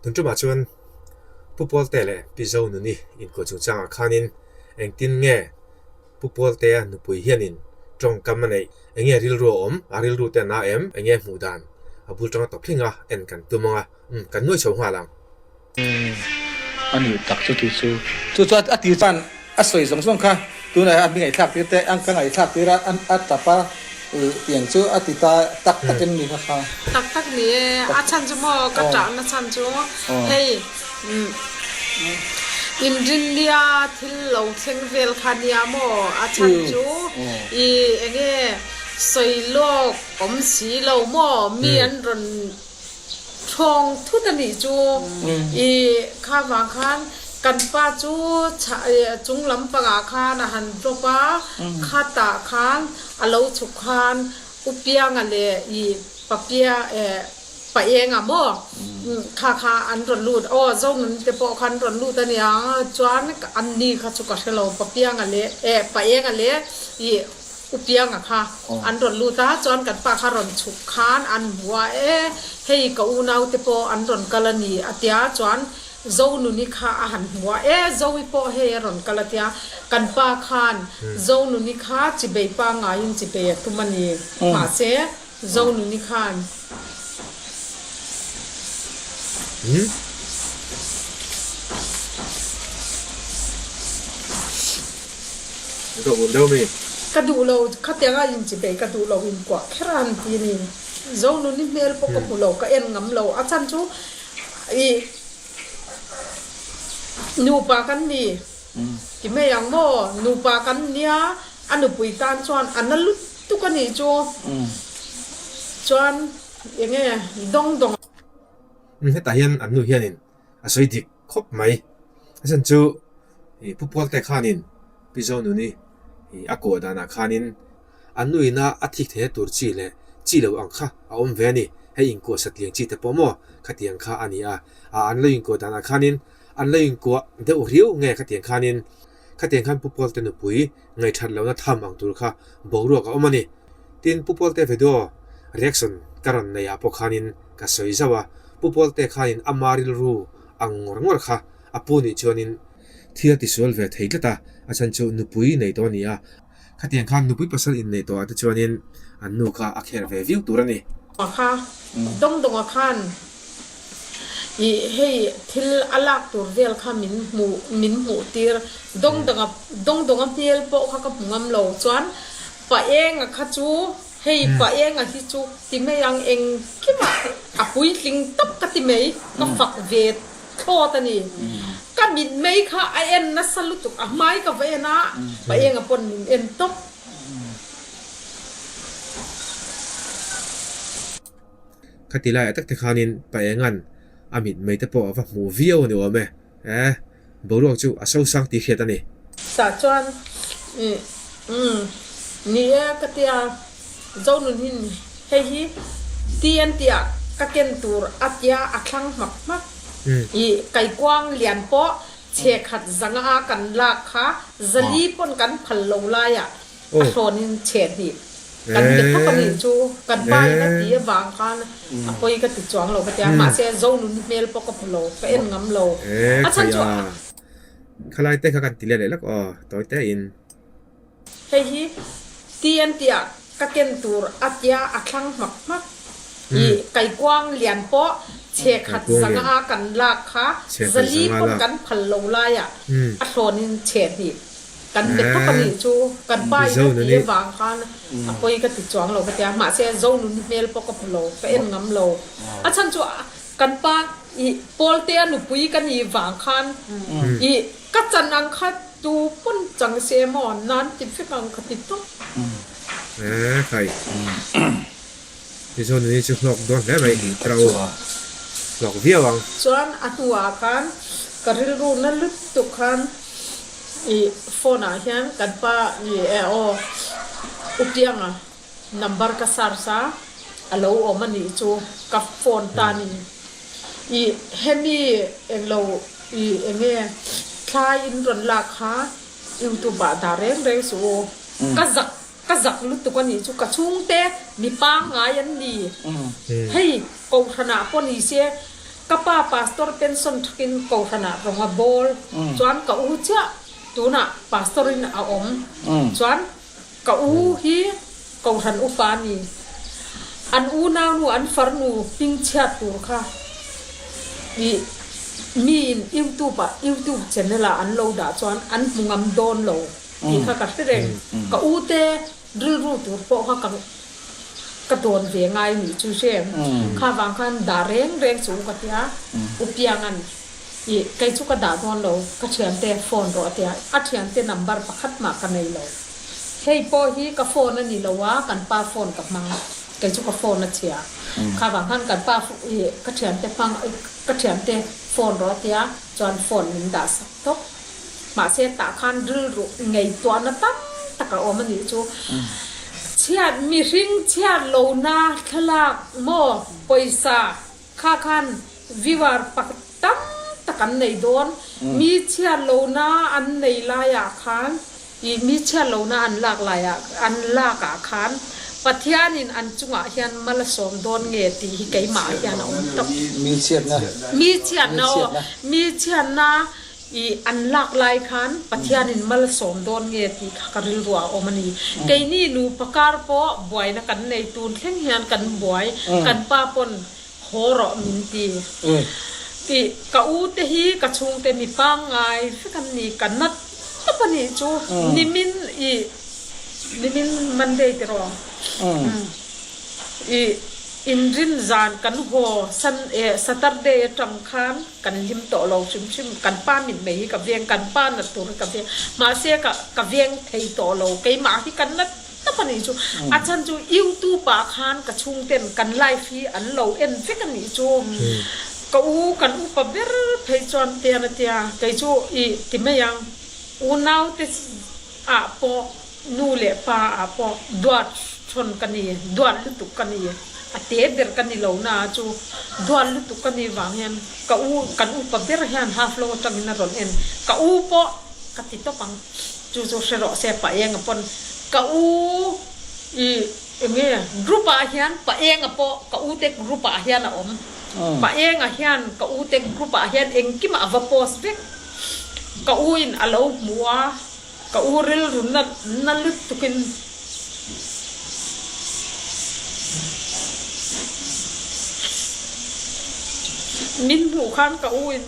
Tun tumah chuan Pu Pawlte leh Pi Zonuni inkuah chungchangah khanin engtin nge Pu Pawltea nupui hianin tawngkam a neih? Enge rilru a awm? A rilru te a na em? Enge hmuh dan? A bul tanga tawp hlinga en kan tum ang a, umm kan nuai chho nghal ang. A nih tak chu ti chu. Chu chu a ti chuan a sawi zawng zawng kha tunah hian a mi ngaihthlak tir te ka ngaihthlak tir a a tap a tiang chu a ti ta tak tak em ni kha kha. Tak tak ni e, a chhan chu maw ka tahna chhan chu hei inrinnia thil lo thleng vel kha nia maw a chhan chu i enge sawi lawk awm si lo maw mi an rawn Thawng thut a nih chu i kha vang khan kan pa chu chung lam pangah khan a han drop a, khatah khan a lo chhuk khan Upianga leh i Papia Paenga maw kha kha an rawn lut aw Zonun te pawh kha an rawn lut a nia chuan an ni kha chu ka hre lo Papianga leh Paenga leh i U Pianga kha an rawn lut a, chuan kan pa kha rawn chhuk khan an hmu a, e hei ka unau te pawh an rawn kal a ni a tia, chuan Zonuni kha a han hmu a, e Zoe pawh hei a rawn kal a tia, kan pa khan Zonuni kha chibei pangaiin chibei a tum a ni, mahse Zonuni khan. Ka duh lo, khatianga inchibei ka duh lo, inkuah kher a han ti ni. Zonuni hmel pawh ka hmu lo, ka en ngam lo. A chhan chu i nupa kan ni ti mai ang maw? Nupa kan nia, a nupui tan chuan a na lut tuk a nih chu. Chuan enge dawng dawng. Hetah hian an nu hianin a sawi dik khawp mai. A chhan chu ih Pu Pawlte khanin Pi Zonuni ih a kuah danah khanin an nuina a thik theihna tur chi leh chi lo ang kha a awm ve a ni. Hei inkuah satliang chi te pawh maw khatiang kha a ni a, ah an lo inkuah danah khanin an lo inkuah deuh riau nge khatiang khanin khatiang khan Pu Pawlte nupui ngaihthat lohna tham ang tur kha boruak a awm a ni. Tin, Pu Pawlte video reaction ka rawn neih ah pawh khanin ka sawi zauh a, Pu Pawlte khanin ama rilru ang ngawr ngawr kha a pu nih chuanin thil a tisual ve thei tlat a, a chhan chu nupui nei tawh a ni a, khatiang khan nupui pasal innei tawh ah te chuanin an nu kha a kher ve viau tur a ni. Kha dawng dawnga khan I hei thil a lak tur vel kha min hmuh min hmuh tir dawng dawnga dawng dawnga hmel pawh kha ka hmu ngam lo chuan pa enga kha chu hei pa enga hi chu ti mai ang engkimah a puitling tawp ka ti mai ka fak ve thlawt a ni ka mit mai kha a en nasa lutuk a hmai ka va en a pa enga pawn min en tawp. Khati laiah tak te khanin Pa Enga'n a mit mai te pawh a va hmuh viau a ni awm e. Eh, boruak chu a sosang tih hriat a ni. Tah chuan ih umm ni e ka tia Zonun hin hei hi TNT ah ka ken tur a tia a thlang hmak hmak. Ih kaikuang lian pawh chhe khat zanga a kan lak kha zali pawn kan phal lo laiah A hlawnin chhe hnih kan be tawk a nih chu kan pa in a ti avang khan a pawi ka ti chuang lo ka ti a, mahse Zonun hmel pawh ka hmu lo, ka en ngam lo. E A chhan khai chu a, khalai te kha kan ti let leh lawk aw, tawi te in. Hei hi TNT ah ka ken tur a tia a thlang hmak hmak i kaikuang lian pawh chhe khat Kaikuang zanga lian. a kan lak kha Chhe khat zali zanga pawn lak. kan phal lo laiah a hlawnin chhe hnih Kan be tawk a nih chu kan pa in a ti avang khan a pawi ka ti chuang lo ka ti a, mahse Zonun hmel pawh ka hmu lo, ka en ngam lo. A chhan chu kan pa i Pawltea nupui ka nih vang khan i ka chan ang kha tu pawn chang se maw nan ti vek ang ka ti tawp. Eeh khai. Ti Zonuni chu hlawk dawn hle mai tro hlawk viau ang. Chuan a hnuah khan ka rilru na lutuk khan I phone ah hian kan pa i e aw U Pianga number ka search a, a lo awm a nih chu ka phone tan in i hemi englo i enge thlai in rawn lak kha youtube ah dah reng reng suh u ka zak ka zak lutuk a nih chu ka chhungte mi pangngai an ni hei kohhran ah pawh ni se. Ka pa pastor pension thakin kohhranah rawng a bawl chuan ka u chiah tunah pastor in a awm chuan ka u hi kohhran upa a ni. An unaunu an farnu hmingchhiat tur kha ih miin youtube ah youtube channel ah an lo dah chuan an hmu ngam dawn lo tih kha ka hre reng. Ka u te rilru tur pawh kha ka Ka dawn ve ngai nih chu hrem. Kha vang khan dah reng reng chu ka tia. U Pianga'n ih kei chu ka dah dawn lo, ka thiante phone rawh a tia. A thiante number pakhat mah ka nei lo. Hei pawh hi ka phone a ni lo a, kan pa phone ka hmang. Kei chu ka phone a chhia. Kha vang khan kan pa ih ka thiante hmang ka thiante phone rawh a tia, chuan phone min dah sak tawp. Mahse tah khan rilru ngaihtuahna tam tak a awm a nih chu. Chhiat mihring chhiat lohna thlalak maw pawisa kha khan viewer pakhat tam tak an nei dawn. Mi chhiat lohna an nei laiah khan ih mi chhiat lohna an lak laiah an lakah khan Pathianin an chungah hian mal a sawm dawn nge tih hi keimah ah hian a awm tawp. Mi chhiatna. Mi chhiatna aw. Mi chhiatna. I an lak lai khan Pathianin mal a sawm dawn nge tih kha ka rilru ah a awm a ni. Keini nupa kar pawh buaina kan nei tun thleng hian kan buai, kan pa pawn haw rawh min ti. I ka u te hi ka chhungte mi pangngai vek an ni, ka nat tawp a nih chu. Nimin i nimin Monday tiraw? I inrin zan kan haw san eh Saturday atang khan kan hlim tawh lo hrim hrim. Kan pa mitmei hi ka veng, kan pa nat tur hi ka veng. Mahse ka ka veng thei tawh lo. Keimah hi kan nat tawp a nih chu. A chhan chu YouTube ah khan ka chhungten kan live hi an lo en vek a nih chu. Ka u kan upa ber phei chuan tian a tia, kei chu i ti mai ang. Unaute ah pawh Nu leh pa ah pawh duat thawn ka ni, duat lutuk ka ni, a te ber ka ni lo na chu duat lutuk ka ni vang hian ka u, kan upa ber hian half lo atangin a rawn en, ka u pawh ka ti tawp ang, chu chu hre rawh se pa enga pawn ka u i enge group ah hian pa enga pawh ka u te group ah hian a awm, pa enga hian ka u te group ah hian engkim ah a va post vek, ka u in a lo hmu a. Ka u rilru na na lutukin min hmuh khan ka u in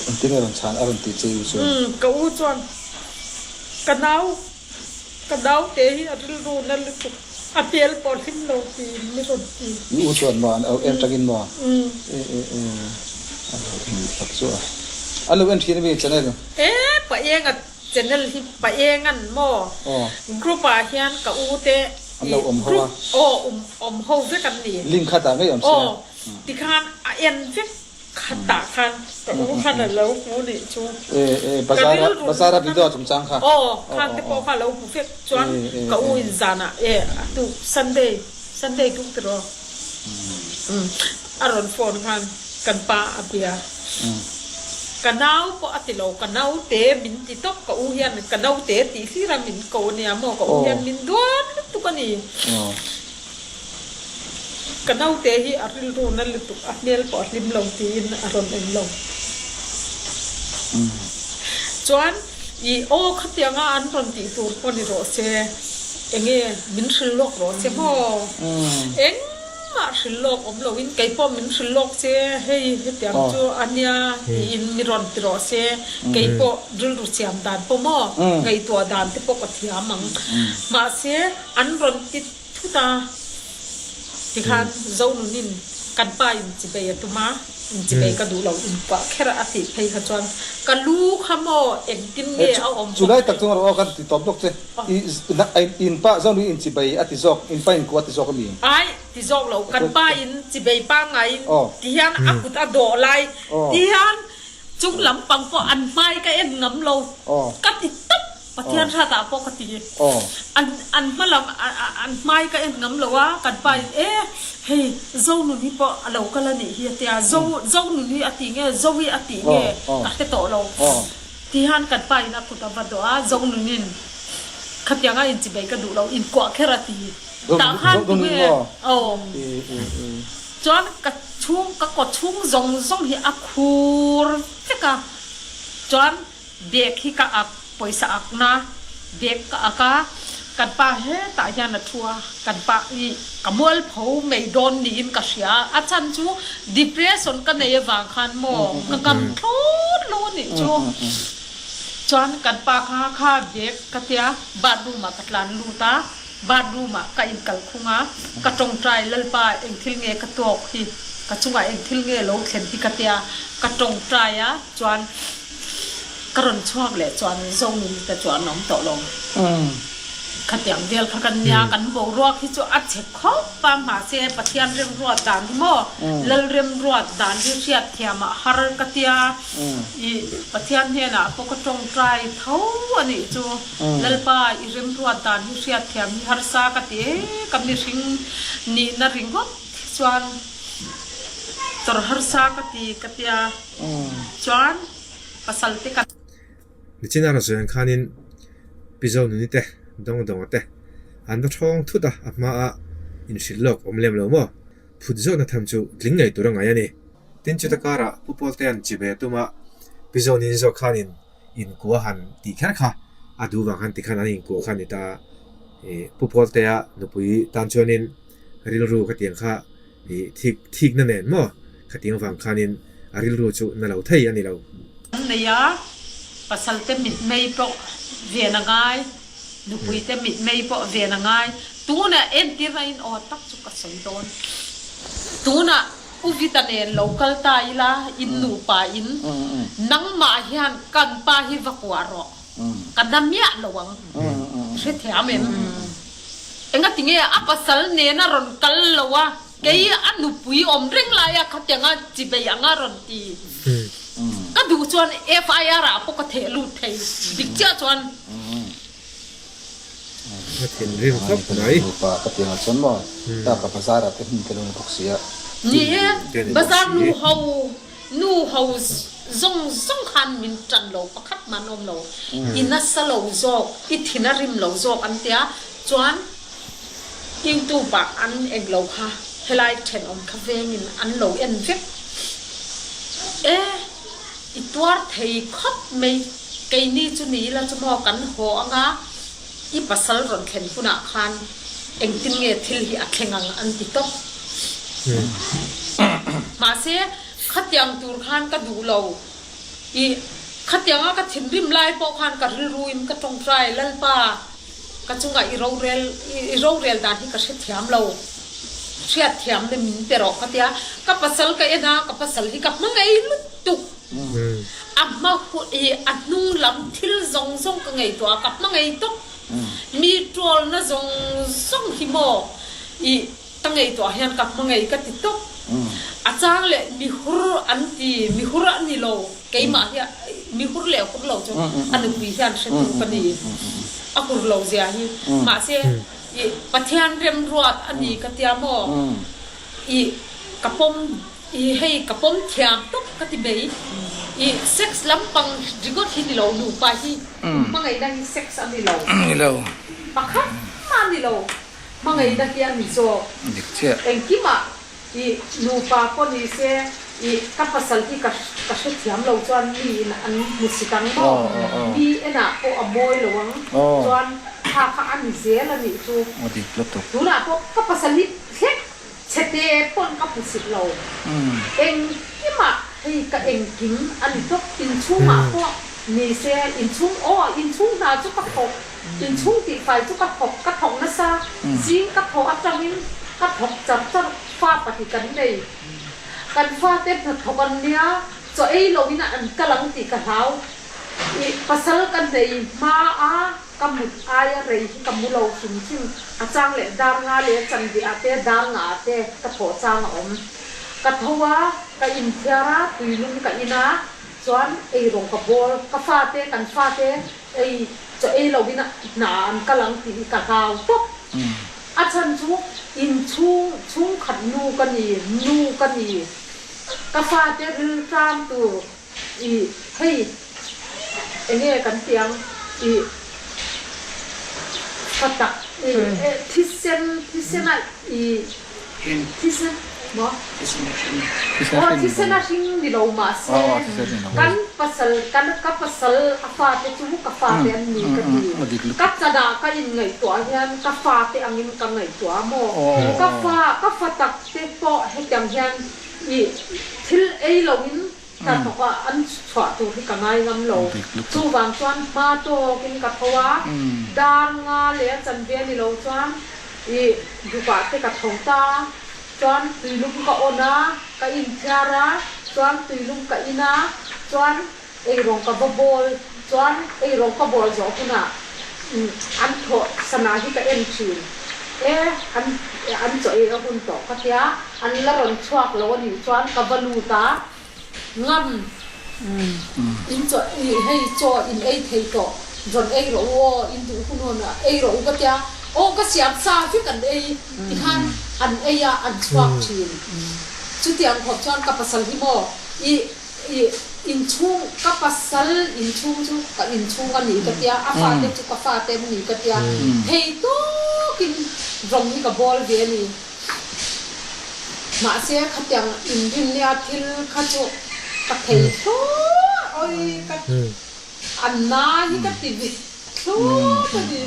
Engtin nge rawn chhan a rawn tih che i u chuan? Umm ka u chuan ka nau Ka naute hi a rilru na lutuk, a hmel pawh hlim lo tiin mi rawn ti. I u chuan maw an au en tangin maw? E e e a lo en tak chu a. A lo en thin ami channel? E Paenga channel hi Paengan maw group ah hian ka u te An lo awm ho a. Group aw awm ho vek an ni. Link khat ah ngei awm sia. Aw tikhan a en vek. Khatah khan ka u khan a lo hmu nih chu. Ka rilru Bazar a video chungchang kha. Aw khang te pawh kha a lo hmu vek chuan ka u in zanah e a tuk Sunday Sunday tuk tiraw a rawn phone khan kan pa a bia ka nau pawh a ti lo ka naute min ti tawp ka u hian ka naute tih hlir a min ko ania maw ka u hian min duat lutuk a ni. Ka naute hi a rilru na lutuk, a hmel pawh a hlim lo tiin a rawn en lo. Chuan i aw khatianga an rawn tih tur pawh ni rawh se, enge min hrilh lawk rawh che maw? Engmah hrilh lawk awm loin kei pawh min hrilh lawk che, hei hetiang chu a nia tiin mi rawn ti rawh se, kei pawh rilru siam dan pawh maw ngaihtuah dan te pawh ka thiam ang. Mahse an rawn ti. Thut a, tikhan Zonunin kan pa in chibei a tum a, in chibei ka duh lo in kuah kher a tih phei kha chuan ka lu kha maw engtin nge a awm Chu lai tak chuan rawh aw kan ti tawp lawk che, i in pa Zonui in chibei a ti zawk, in pa in kuah a ti zawk a mi? Ai, ti zawk lo, kan pa in chibei pangngai in tihian a kut a dawh lai tihian chung lampang pawh an hmai ka en ngam lo ka ti tawp. Pathian hratah pawh ka ti. An an hma lam an hmai ka en ngam lo a, kan pa in e hei Zonun hi pawh a lo kal a nih hi a tia, Zo Zonun hi a tih nge Zoe a tih nge ka hre tawh lo. Tihian kan pa in a kut a va dawh a, Zonunin. Khatianga inchibei ka duh lo, inkuah kher a ti. Tah khan tunge aw chuan ka chhung ka kaw chhung zawng zawng hi a khur vek a, chuan bag hi ka ak pawisa akna bag ka ak a, kan pa hetah hian a thu a, kan pa hi ka mualpho mai dawn niin ka hria a, a chhan chu depression ka nei avang khan maw ka ngam thlawt lo a nih chu. Chuan kan pa kha kha bag ka tia bathroom ah ka tlan lut a, bathroom ah ka inkal khung a, ka tawngtai Lalpa eng thil nge ka tawk hi, ka chungah eng thil nge lo thlen hi ka tia ka tawngtai a, chuan ka rawn chhuak leh chuan Zonun te chu an awm tawh lo. Khatiang vel kha kan nia, kan boruak hi chu a chhe khawp a, mahse Pathian remruat dan hi maw Lal remruat dan hi hriatthiam ah har ka tia. I Pathian hnenah pawh ka tawngtai tho a nih chu. Lalpa, i remruat dan hi hriatthiam hi harsa ka ti e, ka mihring nihna ringawt hi chuan tawrh harsa ka ti ka tia chuan pasal te kan. Nichina rawn sawi ang khanin Pi Zonuni te, Dawngdawnga te an va thawng thut a, a hmaa inhrilh lawk awm lem lo maw? Phut zawhna tham chu tling ngei tur a ngai a ni. Tin chuta karah Pu Pawltea'n chi ve tuma Pi Zawnin zawk khanin inkua han tih kher kha a duh vang khan tikhan an inkua kha a ni ta. Pu Pawltea nupui tan chuanin rilru khatiang kha thik thikna nen maw khatiang vang khanin a rilru chu na lo thei a ni lo. An nei a, pasalte mitmei pawh ven a ngai, nupuite mitmei pawh ven a ngai. Tunah entirna in aw tak chu ka sawi dawn. Tunah U Vita nen lo kal ta ila, in nupa in nangmah hian kan pa hi va kuah rawh, ka na miah lo ang. Hrethiam em? Engati nge a pasal nena rawn kal lo a, kei a nupui awm reng laia khatianga chibei anga rawn ti. Ka duh chuan FIR ah pawh ka theh lut thei dik chiah chuan. A thinrim khawp mai. Nupa ka ti ang chuan maw tak a bazar ah te hmun te lo ni bawk si a. Ni e, bazar nu ho nu ho zawng zawng khan min tan lo pakhat mah an awm lo. I nasa lo zawk, i thin a rim lo zawk an tia chuan YouTube ah an eng lo kha helai thenawm kha vengin an lo en vek e. I tuar thei khawp mai. Keini chu ni ila chu maw kan haw anga i pasal rawn thlen hunah khan engtin nge thil hi a thleng ang an ti tawp. Mahse, khatiang tur khan ka duh lo. I khatianga ka thinrim lai pawh khan ka rilruin ka tawngtai, Lalpa, ka chungah i rorel i rorel dan hi ka hrethiam lo. Hriatthiamna min pe rawh ka tia. Ka pasal ka en a, ka pasal hi ka hmangaih lutuk. A hma i a hnung lam thil zawng zawng ka ngaihtuah a, ka hmangaih tawp. Mi tualna zawng zawng hi maw i ka ngaihtuah hian ka hmangaih ka ti tawp. A chang leh mihur an ti, mihur a ni lo, keimah hi mihur leh hur lo chu a nupui hian hretu ka ni. A hur lo zia hi. Mahse i Pathian remruat a ni ka tia maw i ka pawm. I hei ka pawm thiam tawp ka ti mai. I sex lampang ringawt hi ni lo nupa hi hmangaihna hi sex a ni lo. Ni lo. Pakhat mah a ni lo. Hmangaihna hi a ni zawk. Dik chiah. Engkimah i nupa pawh ni se i ka pasal hi ka ka hrethiam lo chuan mi in an hmu si tang maw? Mi enah pawh a mawi lo ang. Chuan kha kha a ni zel a nih chu. A dik lutuk. Tunah pawh ka pasal hi hlek Chhete pawn ka hmu sit lo. Engkimah hei ka engkim a ni tawp. Inchhungah pawh ni se, inchhung aw, inchhung hna chu ka thawk, inchhung tihfai chu ka thawk, ka thawk nasa. Zing ka thawh atangin ka thawk char char, fa pahnih kan nei. Kan fate hnathawk an nia, chaw ei loin an kal ang tih ka hlau. I pasal ka nei hma a. Ka mut aia rei hi ka mu lo hrim hrim. A chang leh dar nga leh chanve ah te, dar nga ah te ka thawh chang a awm. Ka tho a, ka inthiar a, tuilum ka in a, chuan eirawng ka bawl. Ka fate, kan fate ei chaw ei lo in hna ah an kal ang tih hi ka hlau tawp. A chhan chu inchhung, chhungkhat nu ka ni, nu ka ni. Ka fate rilṭam tur I hei enge kan ti ang i Fa tak thisen thisen a i thisen maw aw thisen a hring ni lo mahse kan pasal kan ka pasal a fate chu ka fate an ni ka ti. Ka chanah ka inngaihtuah hian ka fate angin ka ngaihtuah maw ka fa ka fa tak te pawh hetiang hian i thil ei loin Ka thawk a, an chhuah tur hi ka ngai ngam lo. Chuvang chuan hma tawkin ka tho a, dar nga leh a chanve a ni lo chuan i dukah te ka tho ta a, chuan tuilum ka on a, ka inthiar a, chuan tuilum ka in a, chuan eirawng ka va bawl, chuan eirawng ka bawl zawh hunah an thawh sana hi ka en thin e, an an chaw ei a hun tawh ka tia. An la rawn chhuak lo a nih chuan ka va lut a, ngam in chaw hei chaw in ei thei tawh rawn ei rawh u aw, in duh hun hun ah ei rawh u ka tia, aw ka siam sa vek an ei tikhan an ei a an chhuak thin. Chutiang khawp chuan ka pasal hi maw i i inchhung ka pasal inchhung chu ka inchhung a ni ka tia, a fate chu ka fate an ni ka tia, thei tawkin rawng hi ka bawl ve a ni. Mahse khatiang inrinnia thil kha chu ka thei thlawt awi ka an na hi ka ti ve thlawt a ni.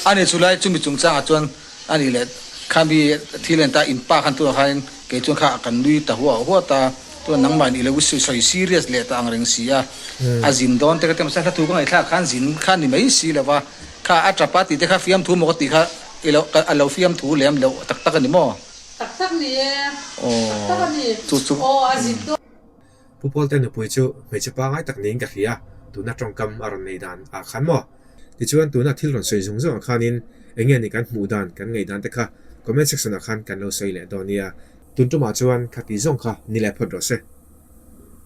Ani chu lai chumi chungchangah chuan ani leh khami thil en ta in pa khan tunah khan kei chuan kha kan nui ta huah huah ta chuan nangmah in i lo sawi serious leh ta ang reng si a, a zin dawn te ka ti a mahse hla thu ka ngaihthlak khan zin kha ni mai si lo va kha a tap a tih te kha fiamthu maw ka tih kha I lo a lo fiamthu lem loh tak tak a ni maw? Tak tak ni e, tak tak a ni. Chu chu. Aw a zin dawn. Pu Pawlte nupui chu hmeichhe pangai tak niin ka hria, tuna tawngkam a rawn nei dan ah khan maw? Tichuan tuna thil rawn sawi zung zung ah khanin eng nge ni kan hmuh dan, kan ngaih dan te kha comment section ah khan kan lo sawi leh dawn nia. Tun tumah chuan khati zawng kha ni leh phawt rawh se.